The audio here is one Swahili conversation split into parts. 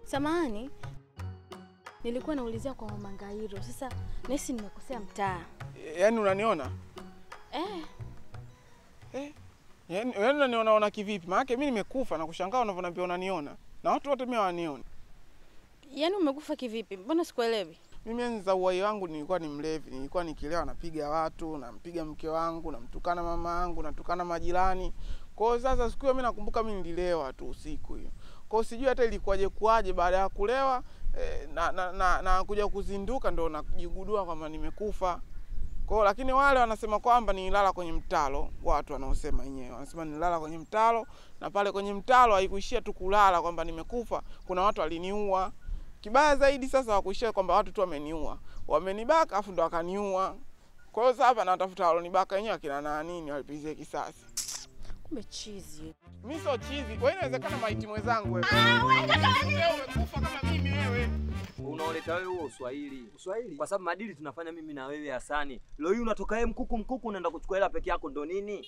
Samahani, nilikuwa naulizia kwa Mama Ngairo. Sasa nahisi nimekosea mtaa. Yaani unaniona? Eh. Yaani unaniona ona kivipi? Maana mimi nimekufa na kushangaa unavyoniambia unaniona. Na watu wote mimi hawanioni. Yaani umekufa kivipi? Mbona sikuelewi? Mimi enzi za uhai wangu nilikuwa ni mlevi, nilikuwa nikilewa napiga watu, nampiga mke wangu, namtukana mama yangu, natukana majirani. Kwa hiyo sasa siku hiyo mimi nakumbuka mimi nililewa tu usiku hiyo. Kwa hiyo sijui hata ilikuwaje kuaje baada ya kulewa na kuja kuzinduka ndo najigundua kwamba nimekufa. Kwa hiyo lakini wale wanasema kwamba nililala kwenye mtaro, watu wanaosema wenyewe wanasema nililala kwenye mtaro, na pale kwenye mtaro haikuishia tu kulala kwamba nimekufa, kuna watu waliniua. Kibaya zaidi sasa hakuishia kwamba watu tu wameniua, wamenibaka afu ndo wakaniua. Kwa hiyo sasa hapa natafuta walonibaka wenyewe akina nani nini walipizie kisasi. Kumbe chizi. Mimi sio chizi. Kwa hiyo inawezekana maiti mwenzangu wewe. Ah, wewe kaka wewe umekufa kama mimi wewe. Unaoleta wewe huo Uswahili. Uswahili? Kwa sababu madili tunafanya mimi na wewe Hasani. Leo hii unatoka yeye mkuku mkuku unaenda kuchukua hela peke yako ndo nini?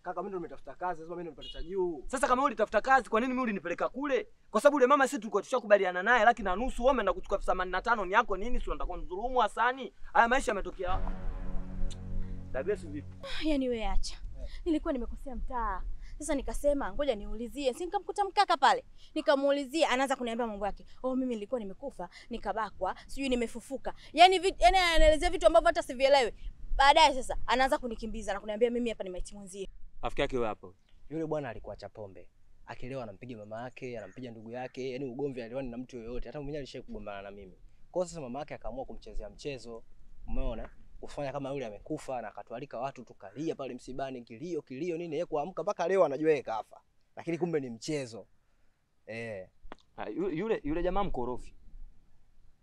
Kaka mimi ndo nimetafuta kazi, lazima mimi ndo nipate cha juu. Sasa kama wewe ulitafuta kazi, kwa nini mimi ulinipeleka kule? Kwa sababu yule mama sisi tulikuwa tushakubaliana naye 150, wewe umeenda kuchukua 85 ni yako nini? Si unataka kunidhulumu Hasani? Haya maisha yametokea. Tabia si vipi? Yaani wewe acha. Nilikuwa nimekosea mtaa. Sasa nikasema ngoja niulizie. Si nikamkuta mkaka pale. Nikamuulizia, anaanza kuniambia mambo yake. Oh, mimi nilikuwa nimekufa, nikabakwa, sijui nimefufuka. Yaani yaani anaelezea vitu ambavyo hata sivielewi. Baadaye sasa anaanza kunikimbiza na kuniambia mimi hapa ni maiti mwenzie. Rafiki yake wewe hapo. Yule bwana alikuwa cha pombe. Akilewa anampiga mama yake, anampiga ndugu yake, yaani ugomvi aliwani na mtu yoyote. Hata mwenyewe alishawahi kugombana na mimi. Kwa hiyo sasa mama yake akaamua kumchezea mchezo. Umeona? Kufanya kama yule amekufa na akatualika watu tukalia pale msibani kilio kilio nini, yeye kuamka mpaka leo anajua yeye kafa. Lakini kumbe ni mchezo. Eh. Yule jamaa mkorofi.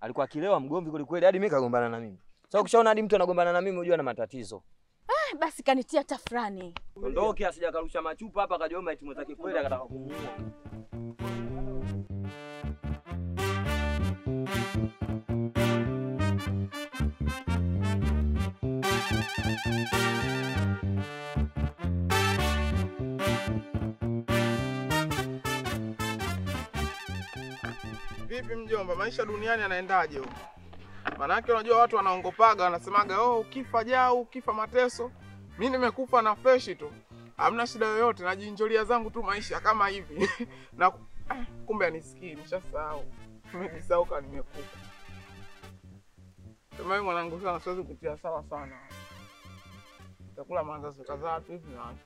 Alikuwa akilewa mgomvi kweli kweli hadi mimi kagombana na mimi. Sasa ukishaona hadi mtu anagombana na mimi unajua na matatizo. Ah, basi kanitia tafrani. Ondoke asija karusha machupa hapa akajua maiti mwenzake kweli akataka kumuua. Vipi mjomba, maisha duniani yanaendaje huko? Manake unajua watu wanaongopaga wanasemaga oh ukifa jao, ukifa mateso. Mimi nimekufa na fresh tu. Hamna shida yoyote, najinjolia zangu tu maisha kama hivi. Na kumbe anisikii, nishasahau. Nimejisahau kama nimekufa. Sema wewe mwanangu sana siwezi kutia sawa sana. Nitakula mandazi kadhaa tu hivi na acha.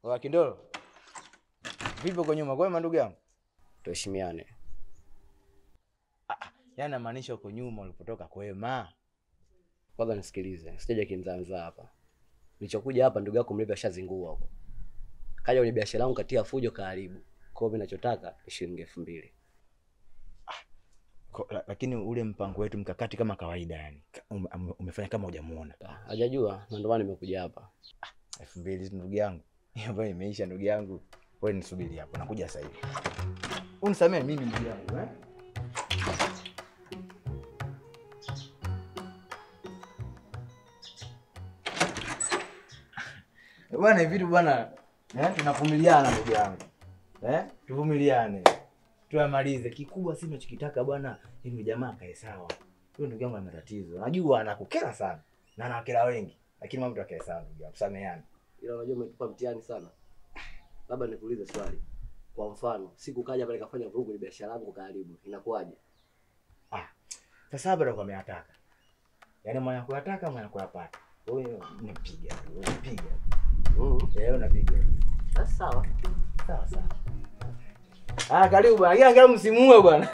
Wa Kindolo. Vipi uko nyuma? Kwema ndugu yangu? Tuheshimiane. Yaani namaanisha uko nyuma ulipotoka kwema. Kwanza nisikilize, sijaja kimzaanza hapa. Nilichokuja hapa ndugu yako mlevi ashazingua huko. Kaja kwenye biashara yangu katia fujo kaharibu. Kwa hiyo mimi ninachotaka ni shilingi 2000. Lakini ule mpango wetu mkakati kama kawaida yani. Umefanya kama hujamuona. Hajajua na ndio maana nimekuja hapa. 2000 ndugu yangu. Hiyo imeisha ndugu yangu. Wewe nisubiri hapo, nakuja sasa hivi. Unisamee mimi ndugu yangu eh? Bwana vitu bwana, tunavumiliana ndugu yangu. Tuvumiliane. Tuamalize. Kikubwa sisi tunachokitaka bwana, ni jamaa kae sawa. Huyo ndugu yangu ana matatizo. Najua anakukera sana na anakera wengi, lakini mambo yake sawa ndugu yangu. Sameheane. Ila unajua umetupa mtihani sana. Labda nikuulize swali. Kwa mfano, siku kaja pale kafanya vurugu ni biashara yangu kaharibu. Inakuwaje? Sasa hapa ndo ameyataka. Yaani mwana kuyataka, mwana kuyapata. Wewe unapiga, unapiga. Wewe unapiga. Sasa sawa. Sawa sawa. Karibu bwana. Angalau msimuue bwana.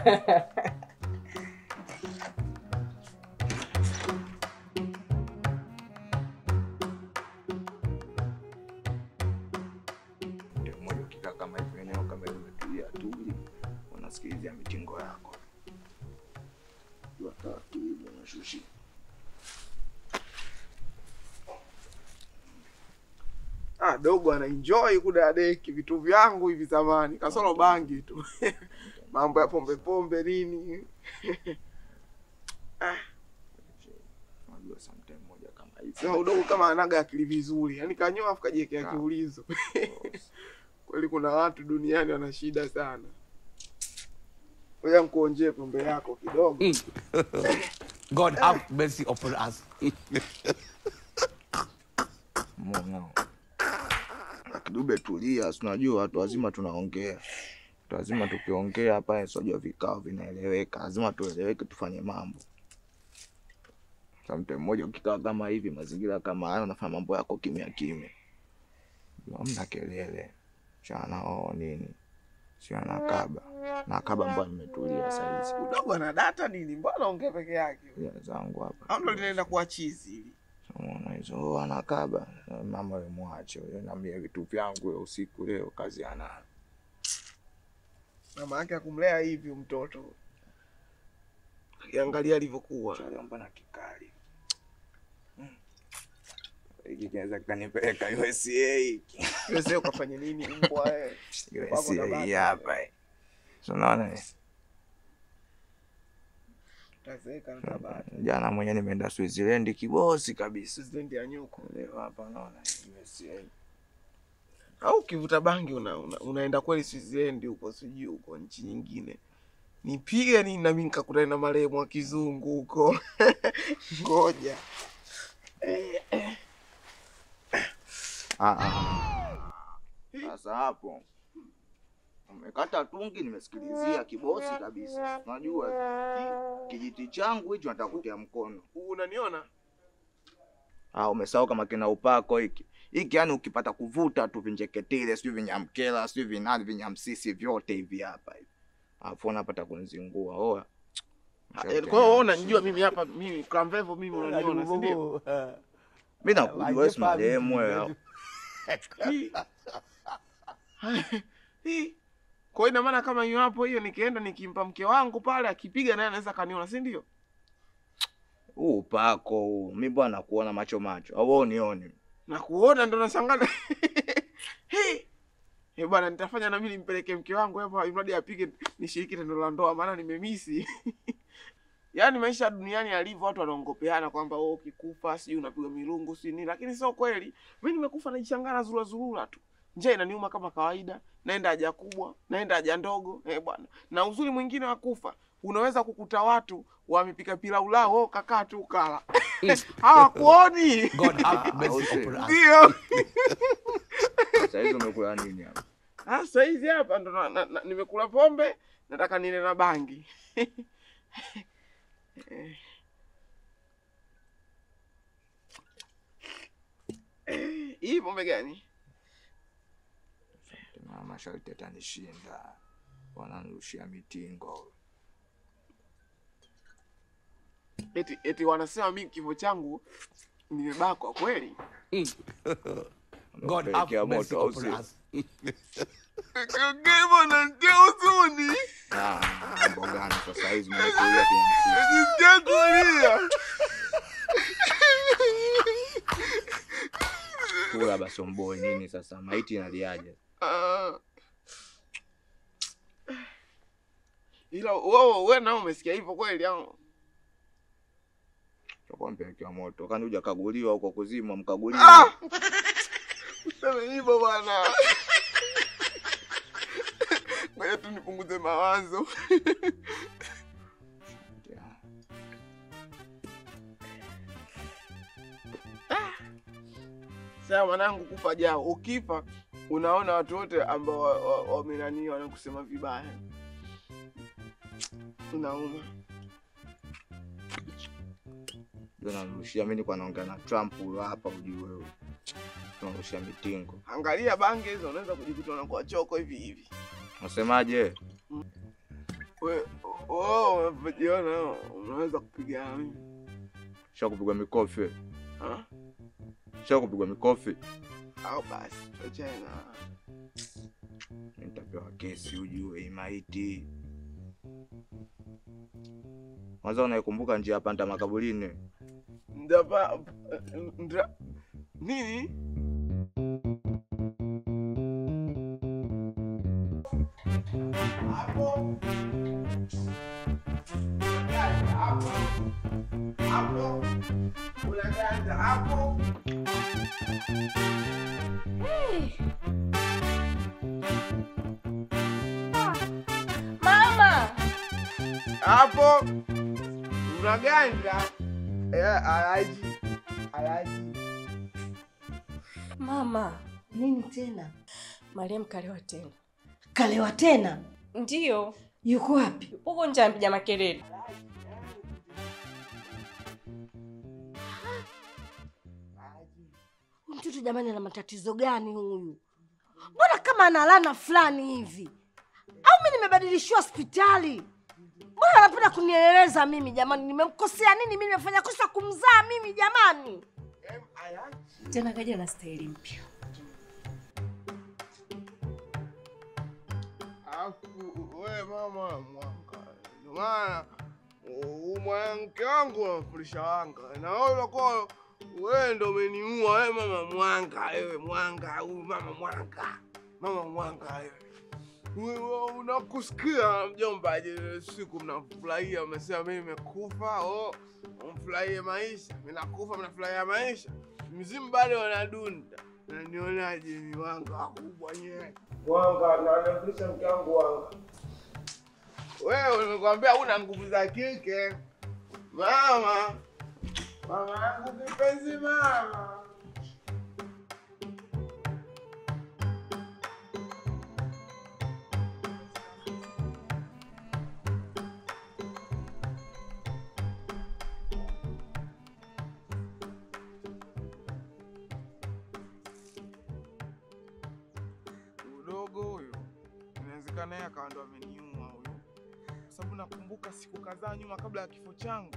Nasikilizia mitingo yako. Jua taratibu unashushi. Ah, dogo ana enjoy kudadeki vitu vyangu hivi zamani. Kasoro bangi tu. Mambo ya pombe pombe nini. Ah. Unajua sometime moja kama hivi. Sasa udogo kama anaga akili vizuri. Yaani kanyoa afu kajiwekea kiulizo. Kweli kuna watu duniani wana shida sana. Ngoja nikuonjee pombe yako kidogo. God have mercy upon us. Mbona? Kidube tulia, si unajua watu wazima tunaongea. Watu wazima tukiongea hapa sio vikao vinaeleweka. Lazima tueleweke tufanye mambo. Sometimes mmoja ukikaa kama hivi mazingira kama haya unafanya mambo yako kimya kimya. Hamna kelele. Chana oh nini? Sio nakaba. Nakaba mbona nimetulia sasa hizi. Udogo ana data nini? Mbona ongea peke yake? Ya zangu hapa. Au ndo linaenda kuwa chizi hili. Unaona hizo anakaba. Mama yeye muache. Yeye naambia vitu vyangu leo usiku leo kazi anayo. Mama yake akumlea hivi mtoto. Akiangalia alivyokuwa. Chale mbona kikali. Hiki kinaweza kanipeleka USA hiki. USA ukafanya nini mbwa wewe? USA hapa. So unaona tazeka mtabata. Jana mwenyewe nimeenda Switzerland kibosi kabisa. Switzerland ya nyuko. Leo hapa unaona USA. Au ukivuta bangi unaenda kweli Switzerland huko sijui huko nchi nyingine. Nipige nini na mimi nikakutana na marehemu wa kizungu huko. Ngoja. Sasa hapo umekata tungi nimesikilizia kibosi kabisa. Unajua kijiti changu hicho nataka kutia mkono. Unaniona? Ah, umesahau kama kina upako hiki. Hiki yani ukipata kuvuta tu vinjeketile, sijui vinyamkela, sijui vinani, vinyamsisi vyote hivi hapa hivi. Alafu unapata kunizingua. Oa. Kwa hiyo wewe unanijua mimi hapa mimi Klamvevo mimi unaniona si ndio? Mimi nakujua wewe si marehemu wewe. Kwa hiyo ina maana kama hiyo hapo hiyo nikienda nikimpa mke wangu pale akipiga naye anaweza kaniona si ndio? Huu upako huu. Mimi bwana nakuona macho macho. Au wewe unioni? Nakuona ndo nashangaa. Eh bwana nitafanya na mimi nimpeleke mke wangu hapa imradi apige nishiriki tendo la ndoa maana nimemisi. Yaani maisha duniani yalivyo watu wanaongopeana kwamba wewe ukikufa sijui unapigwa milungu si nini lakini sio kweli. Mimi nimekufa najishangana zurura zurura tu. Njaa inaniuma kama kawaida, naenda haja kubwa, naenda haja ndogo, eh bwana. Na uzuri mwingine wa kufa, unaweza kukuta watu wamepika pilau lao, wewe kakaa tu ukala. Hawakuoni. God have mercy upon us. Ndio. Sasa hizo umekula nini hapa? Ah, sasa hizi hapa ndo nimekula pombe, nataka nile na bangi. Hii pombe gani? Mama sharti atanishinda. Wananirushia mitingo. Eti wanasema mimi kifo changu nimebakwa kweli? God have mercy upon us. Kama na ndio huzuni. Ah, mambo gani sasa hizi mmekulia kiasi? Nisikia kulia. Kula basi mboe nini sasa? Maiti inaliaje? Ila wewe na umesikia hivyo kweli au? Chukua mpelekea moto. Kani hujakaguliwa huko kuzima mkaguliwa. Useme hivyo bwana. Ngoja tu nipunguze mawazo. Sasa mwanangu kufa jao. Ukifa unaona watu wote ambao wamenani wanakusema vibaya. Unauma. Ndio narushia mimi nilikuwa naongea na Trump huyo hapa ujue wewe. Tunarushia mitingo. Angalia bangi hizo unaweza kujikuta unakuwa choko hivi hivi. Unasemaje? Wewe unajiona unaweza kupiga mimi. Sio kupigwa mikofi. Ha? Sio kupigwa mikofi. Au basi tuachane na nitapewa kesi ujue maiti. Kwanza unaikumbuka njia panda makaburini? Ndapa ndra nini? Hapo. Hapo. Hapo. Unaganda hapo. Hey. Mama. Hapo. Unaganda. Alaji. Alaji. Mama, nini tena? Mariam kalewa tena. Kalewa tena? Ndio. Yuko wapi? Huko nje anapiga makelele. Mtoto jamani ana matatizo gani huyu? Mbona kama ana laana fulani hivi? Au mimi nimebadilishiwa hospitali? Mbona anapenda kunieleza mimi jamani? Nimemkosea nini? Mimi nimefanya kosa kumzaa mimi jamani? Tena kaja na staili mpya. Afu wewe mama mwanga. Maana mwanamke wangu anafundisha wanga. Na wewe kwa wewe ndo umeniua wewe mama mwanga, wewe mwanga, huyu mama mwanga. Mama mwanga wewe. Wewe unakusikia mjomba siku mnafurahia umesema mimi nimekufa, oh mfurahie maisha. Mimi nakufa mnafurahia maisha. Mzimu bado wanadunda. Na nionaje ni wanga kubwa nyewe. Wanga na anafundisha mke wangu wanga. Wewe nimekwambia una nguvu za kike. Mama. Mama yangu kipenzi mama. Udogo huyo inawezekana yeye akawa ndo ameniua huyo. Kwa sababu nakumbuka siku kadhaa nyuma kabla ya kifo changu.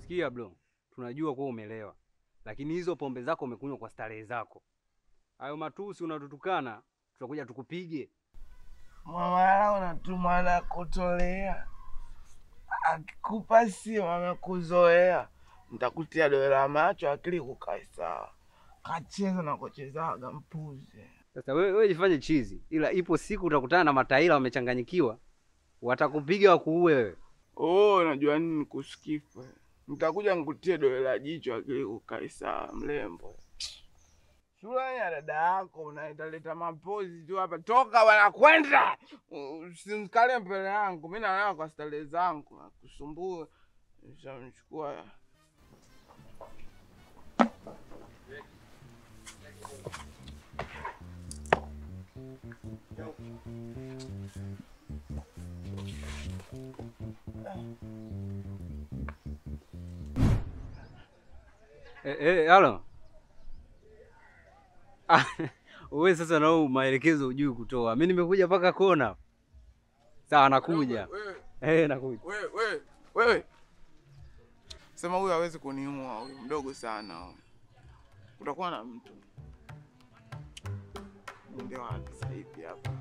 Sikia bro, tunajua kuwa umelewa. Lakini hizo pombe zako umekunywa kwa starehe zako. Hayo matusi unatutukana, tutakuja tukupige. Mama unatuma na kutolea. Akikupa simu amekuzoea. Nitakutia dola la macho akili kukae sawa. Kacheza na kuchezaga mpuzi. Sasa wewe jifanye chizi, ila ipo siku utakutana na mataila wamechanganyikiwa, watakupiga wakuue wewe. Oh, unajua nini kusikifa. Nitakuja nikutie dola la jicho akili kukae sawa mlembo. Shule ya dada yako unaleta mapozi tu hapa. Toka bwana kwenda. Usimkale mbele yangu. Mimi nalala kwa starehe zangu. Nakusumbua. Nishamchukua. Halo. Wewe sasa na wewe maelekezo hujui kutoa. Mimi nimekuja paka kona. Sawa nakuja. Nakuja. Wewe. Sema huyu hawezi kuniua, huyu mdogo sana huyu. Utakuwa na mtu. Ndio wapi sasa hivi hapa?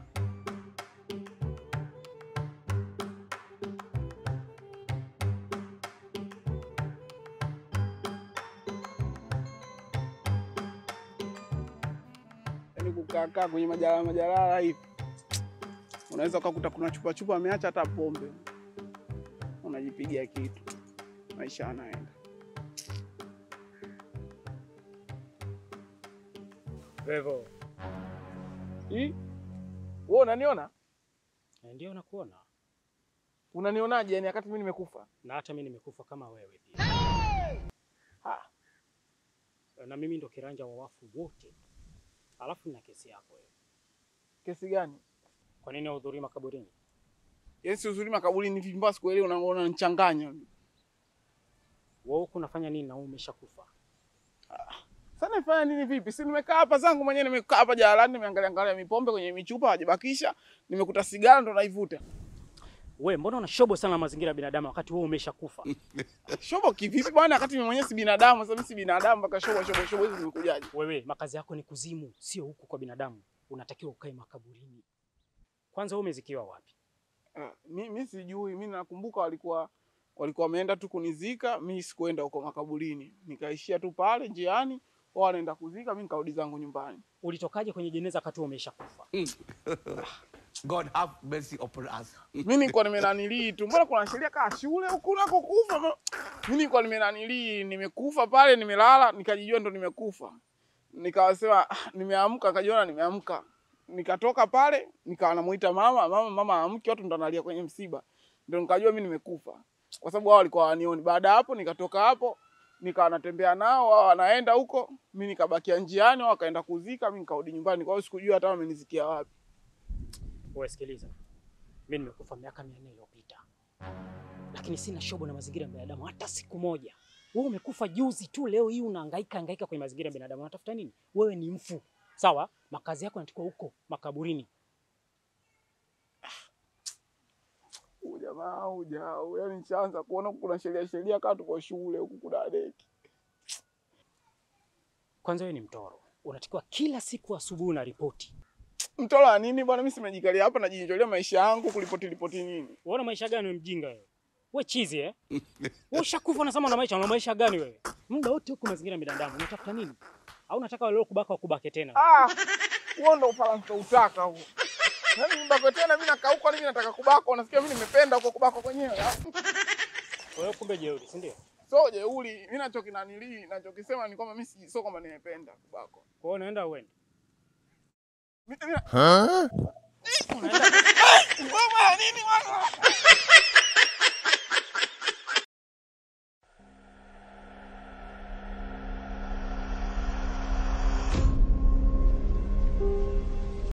Kukaa kwenye majalala hivi. Unaweza ukakuta kuna chupa chupa ameacha hata pombe. Unajipigia kitu. Maisha yanaenda. Vevo. Hii? Wewe unaniona? Ndio nakuona. Unanionaje yani wakati mimi nimekufa? Na hata mimi nimekufa kama wewe pia. Ha. Na mimi ndo kiranja wa wafu wote. Alafu nina kesi yako wewe. Kesi gani? Kwa nini unahudhuria makaburini? Yaani sihudhurii makaburini vipi mbona sikuelewi, unaona unanichanganya. Wewe huko unafanya nini na wewe umeshakufa? Sasa nifanya nini vipi? Si nimekaa hapa zangu mwenyewe, nimekaa hapa jalalani, nimeangalia angalia mipombe kwenye michupa hawajabakisha, nimekuta sigara ndo naivuta. Wewe mbona una shobo sana mazingira ya binadamu wakati wewe umeshakufa? Shobo kivipi bwana wakati mimi mwenyewe si binadamu? Sasa mimi si binadamu mpaka shobo shobo shobo hizi zimekujaje? Wewe makazi yako ni kuzimu, sio huku kwa binadamu. Unatakiwa ukae makaburini. Kwanza wewe umezikiwa wapi? Mimi sijui, mimi nakumbuka walikuwa wameenda tu kunizika, mimi sikuenda huko makaburini. Nikaishia tu pale njiani, wao wanaenda kuzika, mimi nikarudi zangu nyumbani. Ulitokaje kwenye jeneza wakati umeshakufa? God have mercy upon us. Mimi nilikuwa nimenanilii tu. Mbona kuna sheria kama shule huku unakokufa? Mimi nilikuwa nimenanilii, nimekufa pale, nimelala, nikajijua ndo nimekufa. Nikawasema nimeamka, nikajiona nimeamka. Nikatoka pale, nikawa namuita mama, mama amke, watu ndo analia kwenye msiba. Ndio nikajua mimi nimekufa. Kwa sababu wao walikuwa hawanioni. Baada hapo nikatoka hapo, nikawa natembea nao, wao wanaenda huko, mimi nikabakia njiani, wao wakaenda kuzika, mimi nikarudi nyumbani. Kwa hiyo sikujua hata wamenizikia wapi. Wewe sikiliza. Mimi nimekufa miaka 400 iliyopita. Lakini sina shobo na mazingira ya binadamu hata siku moja. Wewe umekufa juzi tu, leo hii unahangaika hangaika kwenye mazingira ya binadamu. Unatafuta nini? Wewe ni mfu. Sawa? Makazi yako yanatakiwa huko makaburini. Jamaa hujao. Yaani nishaanza kuona kuna sheria kama tuko shule huku kuna deki. Kwanza wewe ni mtoro. Unatakiwa kila siku asubuhi na ripoti. Mtoro wa nini bwana? Mimi simejikalia hapa najinjolea maisha yangu kulipoti nini? Unaona maisha gani wewe mjinga wewe? Wewe chizi eh? Wewe ushakufa unasema una maisha gani wewe? Muda wote huko mazingira ya binadamu unatafuta nini? Au unataka wale kubaka wakubake tena? Ah, huo ndio ufaransa utaka huo. Yaani nibakwe tena mimi nakauka, mimi nataka kubakwa, unasikia mimi nimependa huko kubakwa kwenyewe. Wewe kumbe jeuri, si ndio? So jeuri, mimi nachokinanilii, nachokisema ni kwamba mimi sio kwamba nimependa kubakwa. Kwa hiyo unaenda uende. Mimi Mama nini bwana?